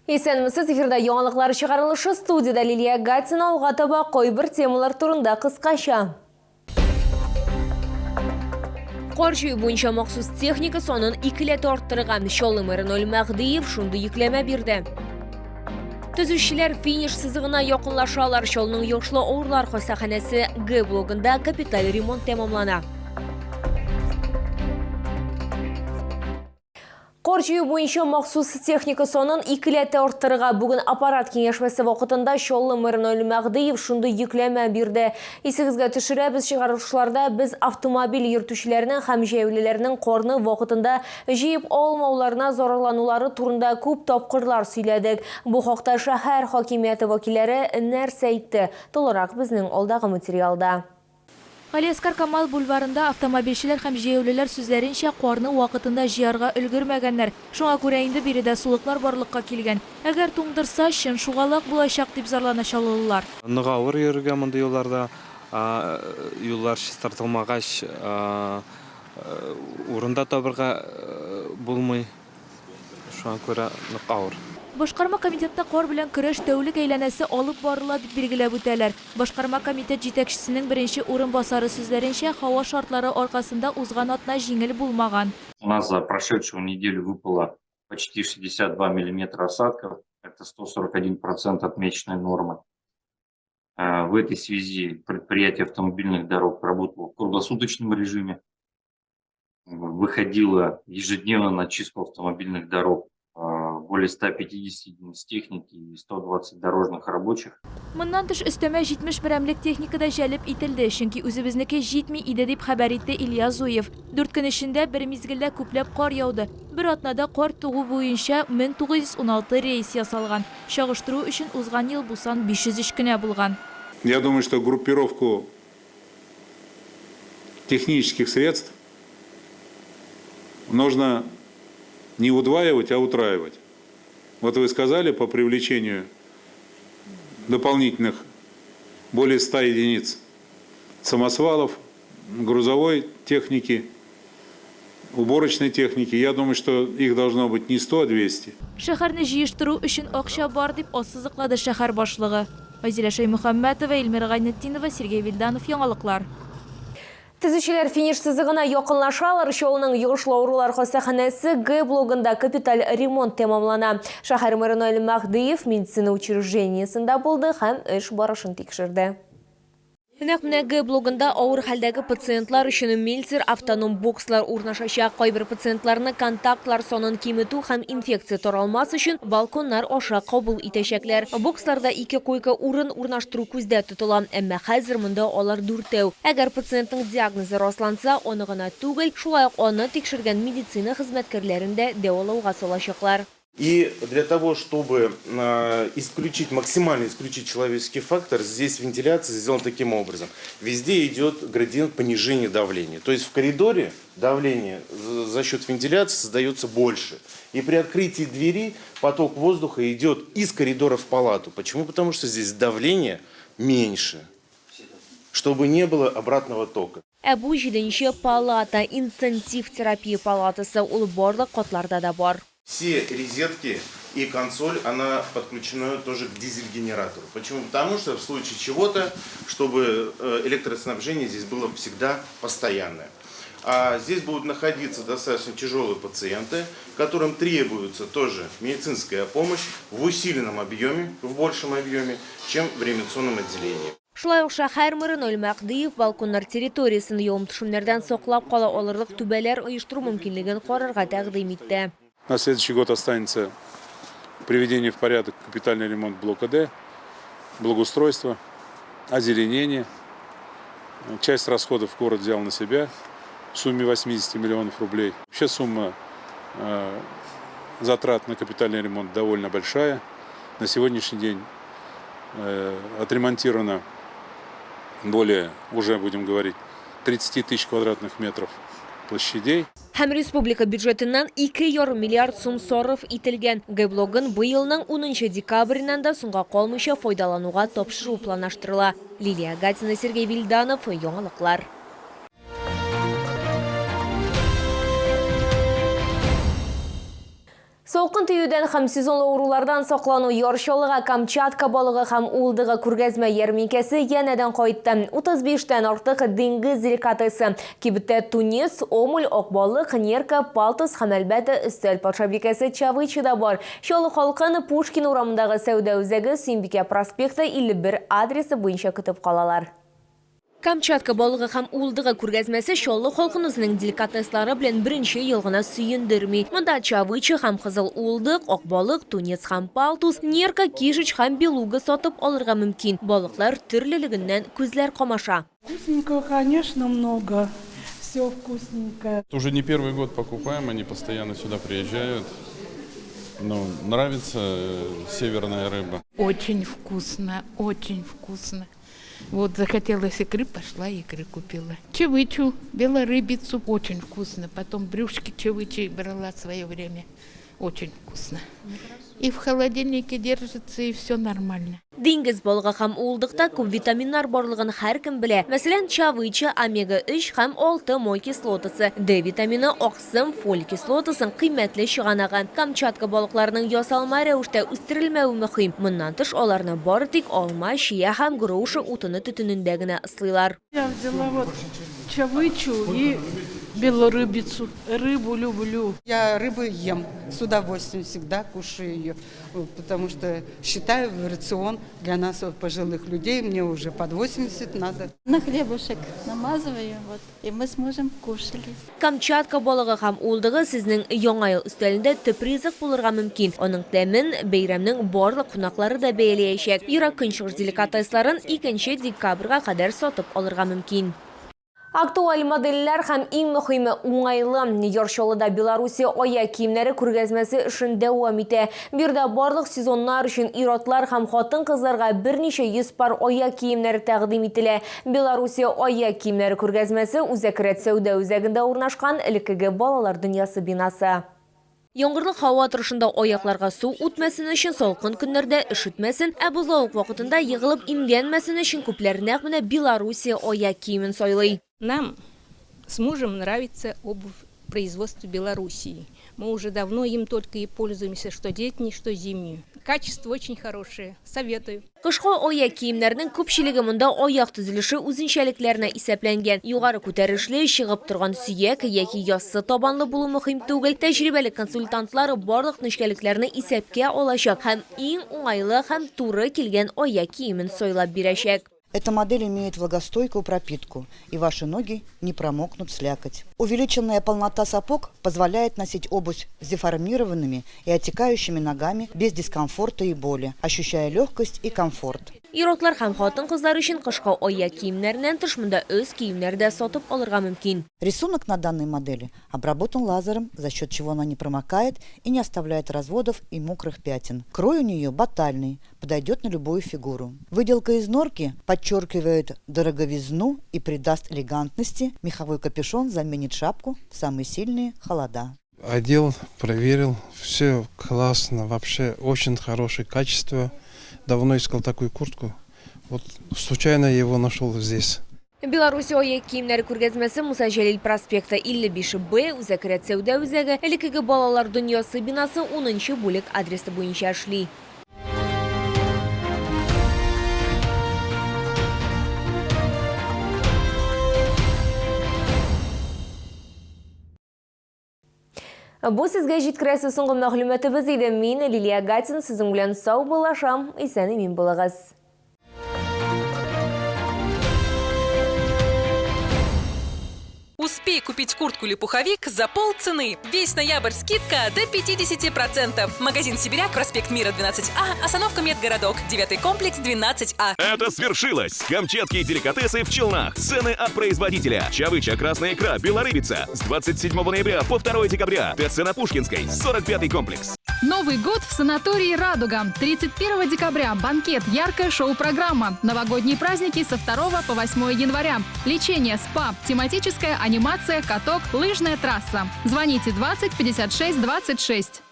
Исәнмесез, эфирда яңалыклар чыгарылышы студиядә Лилия Гатина алга таба кайбер темалар турында кыскача. Кар җыю буенча махсус техника санын икеләтә арттырырга Чаллы мэры Наил Мәһдиев шундый йөкләмә бирде. Төзүчеләр финиш сызыгына якынлашалар. Чаллының йогышлы авырулар хастаханәсе Г блогында капиталь ремонт тәмамлана. Кар җыю буенча махсус техника санын икеләтә арттырырга бүген аппарат киңәшмәсе вакытында Чаллы мэры Наил Мәһдиев шундый йөкләмә бирде. Исегезгә төшерәбез, чыгарылышларда без автомобиль йөртүчеләрнең һәм җәяүлеләрнең карны вакытында җыеп алмауларына зарарланулары турында күп тапкырлар сөйләдек. Бу хакта шәһәр хакимияте вәкилләре нәрсә әйтте? Тулырак безнең алдагы материалда. Галиәскар Камал бульварында автомобильчеләр һәм җәяүлеләр сүзләренчә, карны вакытында җыярга өлгермәгәннәр. Шуңа күрә инде биредә сулыклар барлыкка килгән. Әгәр туңдырса, чын шугалак булачак, дип зарлана чаллылылар. Нык авыр йөрергә мондый юлларда. Юллар чистартылмагач, урын да табырга булмый. Шуңа күрә нык авыр. Башкарма комитетта кар белән көрәш тәүлек әйләнәсе алып барыла, дип билгеләп үтәләр. Башкарма комитет җитәкчесенең беренче урынбасары сүзләренчә, һава шартлары аркасында узган атна җиңел булмаган. У нас за прошедшую неделю выпало почти 62 миллиметра осадков, это 141 процент от месячной нормы. В этой связи предприятие автомобильных дорог работало в круглосуточном режиме, выходило ежедневно на чистку автомобильных дорог более 150 единиц техники и 120 дорожных рабочих. Моннан тыш, өстәмә 70 берәмлек техника да җәлеп ителде, чөнки үзебезнеке җитми иде, дип хәбәр итте Илья Зуев. Дүрт көн эчендә бер мизгелдә күпләп кар яуды. Бер атнада кар түгү буенча 1916 рейс ясалган. Чагыштыру өчен, узган ел бу сан 503 кенә булган. Я думаю, что группировку технических средств нужно не удваивать, а утраивать. Вот вы сказали по привлечению дополнительных более 100 единиц самосвалов, грузовой техники, уборочной техники. Я думаю, что их должно быть не 100, а 200. Шәһәрне җыештыру өчен акча бар, дип ассызыклады шәһәр башлыгы. Айзилә Шәймөхәммәтова, Эльмира Гайнетдинова, Сергей Вильданов, Яңалыклар. Төзүчеләр финиш сызыгына якынлашалар. Чаллының йогышлы авырулар хастаханәсе Г блогында капиталь ремонт тәмамлана. Шәһәр мэры Наил Мәһдиев медицина учреждениесендә булды һәм эш барышын тикшерде. Нәкъ менә Г блогында авыр хәлдәге пациентлар өчен Мельцер автоном бокслар урнашачак. Кайбер пациентларны контактлар санын киметү һәм инфекция таралмас өчен балконнар аша кабул итәчәкләр. Боксларда ике койка-урын урнаштыру күздә тотыла, әмма хәзер монда алар дүртәү. Әгәр пациентның диагнозы расланса, аны гына түгел, шулай ук аны тикшергән медицина хезмәткәрләрен дә дәвалауга салачаклар. И для того, чтобы исключить, максимально исключить человеческий фактор, здесь вентиляция сделана таким образом. Везде идет градиент понижения давления. То есть в коридоре давление за счет вентиляции создается больше. И при открытии двери поток воздуха идет из коридора в палату. Почему? Потому что здесь давление меньше, чтобы не было обратного тока. Ә бу җиденче палата, интенсив терапия палатасы, ул барлык катларда да бар. Все резетки и консоль, она подключена тоже к дизель-генератору. Почему? Потому что в случае чего-то, чтобы электроснабжение здесь было всегда постоянное. А здесь будут находиться достаточно тяжелые пациенты, которым требуется тоже медицинская помощь в усиленном объеме, в большем объеме, чем в реанимационном отделении. Шулай ук шәһәр мэры Наил Мәһдиев балконнар территориясен явым-төшемнәрдән саклап кала алырлык түбәләр оештыру мөмкинлеген карарга тәкъдим итте. На следующий год останется приведение в порядок, капитальный ремонт блока Д, благоустройство, озеленение. Часть расходов город взял на себя в сумме 80 миллионов рублей. Вообще сумма затрат на капитальный ремонт довольно большая. На сегодняшний день отремонтировано более, уже будем говорить, 30 тысяч квадратных метров площадей. Һәм республика бюджетыннан 2,5 миллиард сум сарыф ителгән. Г блогын быелның унынчы декабреннән дә соңга калмыйча файдалануга тапшыру планлаштырыла. Лилия Гатина, Сергей Вильданов, Яңалыклар. Салкын тиюдән һәм сезонлы авырулардан саклану Яр Чаллыга Камчатка балыгы һәм уылдыгы күргәзмә ярминкәсе янәдән кайтты. 35 тән артык диңгез деликатесы. Кибеттә тунец, омуль, ак балык, нерка, палтус һәм, әлбәттә, өстәл патшабикәсе чавыча да бар. Чаллы халкын Пушкин урамындагы сәүдә үзәге Сөембикә проспекты 51 адресы буенча көтеп калалар. Камчатка балыгы һәм уылдыгы күргәзмәсе Чаллы халкын үзенең деликатеслары белән беренче ел гына сөендерми. Монда чавыча һәм кызыл уылдык, ак балык, тунец һәм палтус, нерка, кижуч һәм белуга сатып алырга мөмкин. Балыклар төрлелегеннән күзләр камаша. Вкусненького, конечно, много. Все вкусненькое. Уже не первый год покупаем, они постоянно сюда приезжают. Ну, нравится северная рыба. Очень вкусно, очень вкусно. Вот захотелось икры, пошла икры купила. Чавычу, белорыбицу, очень вкусно. Потом брюшки чавычи брала в свое время. Очень вкусно. И в холодильнике держится, и все нормально. Диңгез балыгы һәм уылдыкта күп витаминнар барлыгын һәркем белә. Мәсәлән, чавыча, омега-3 һәм 6 май кислотасы, Д витамины, аксым, фолий кислотасының кыйммәтле чыганагы. Камчатка балыкларының ясалма рәвештә үстерелмәве мөһим. Моннан тыш, аларны бары тик алма, чия һәм груша утыны төтенендә генә ыслыйлар. Я взяла вот чавычу и белорыбицу. Рыбу люблю. Я рыбу ем с удовольствием, всегда кушаю ее, потому что считаю рацион для нас, вот, пожилых людей, мне уже под 80 надо. На хлебушек намазываю, вот, и мы с мужем кушали. Камчатка балыгы һәм уылдыгы сезнең Яңа ел өстәлендә төп ризык булырга мөмкин. Аның тәмен бәйрәмнең барлык кунаклары да бәяләячәк. Ерак Көнчыгыш деликатесларын 2 декабрьгә кадәр сатып алырга мөмкин. Актуаль модельләр һәм иң мөһиме уңайлы. Яр Чаллыда Белоруссия аяк киемнәре күргәзмәсе эшен дәвам итә. Биредә барлык сезоннар өчен ир-атлар һәм хатын-кызларга берничә йөз пар аяк киемнәре тәкъдим ителә. Белоруссия аяк киемнәре күргәзмәсе Үзәк рәт сәүдә үзәгендә урнашкан элеккеге Балалар дөньясы бинасы. Яңгырлы һава торышында аякларга су үтмәсен өчен, салкын көннәрдә өшетмәсен, ә бозлавык вакытында егылып имгәнмәсен өчен күпләр нәкъ менә Белоруссия аяк киемен сайлый. Нам с мужем нравится обувь производства Белоруссии. Мы уже давно им только и пользуемся, что летний, что зимнюю. Качество очень хорошее. Советую. Кышкы аяк киемнәрнең күпчелеге монда аяк төзелеше үзенчәлекләренә исәпләнгән. Югары күтәрешле, чыгып торган сөяк яки яссы табанлы булу мөһим түгел. Тәҗрибәле консультантлар барлык нечкәлекләрне исәпкә алачак һәм иң уңайлы һәм туры килгән аяк киемен сайлап бирәчәк. Эта модель имеет влагостойкую пропитку, и ваши ноги не промокнут в слякоть. Увеличенная полнота сапог позволяет носить обувь с деформированными и отекающими ногами без дискомфорта и боли, ощущая легкость и комфорт. Ир-атлар һәм хатын-кызлар өчен кышкы аяк киемнәреннән тыш монда өс киемнәре дә сатып алырга мөмкин. Рисунок на данной модели обработан лазером, за счет чего она не промокает и не оставляет разводов и мокрых пятен. Крой у нее батальный, подойдет на любую фигуру. Выделка из норки подчеркивает дороговизну и придаст элегантности. Меховой капюшон заменит шапку в самые сильные холода. Одел, проверил, все классно, вообще очень хорошее качество. Давно искал такую куртку. Вот случайно я его нашел здесь. Белоруссия аяк киемнәре күргәзмәсе Муса Җәлил проспекты 55 Б, Үзәк рәт сәүдә үзәге, элеккеге Балалар дөньясы бинасы 10 бүлек адресы буенча эшли. Бу сезгә җиткерәсе соңгы мәгълүматыбыз иде. Мин Лилия Гатин сезнең белән саубуллашам. Исән-имин булыгыз. Успей купить куртку или пуховик за полцены. Весь ноябрь скидка до 50%. Магазин «Сибиряк», проспект Мира, 12А, остановка Медгородок, 9 комплекс, 12А. Это свершилось! Камчатки и деликатесы в Челнах. Цены от производителя. Чавыча, красная икра, белорыбица. С 27 ноября по 2 декабря. ТЦ на Пушкинской, 45 комплекс. Новый год в санатории «Радуга». 31 декабря банкет, яркая шоу-программа. Новогодние праздники со 2 по 8 января. Лечение, спа, тематическая анимация, каток, лыжная трасса. Звоните 20 56 26.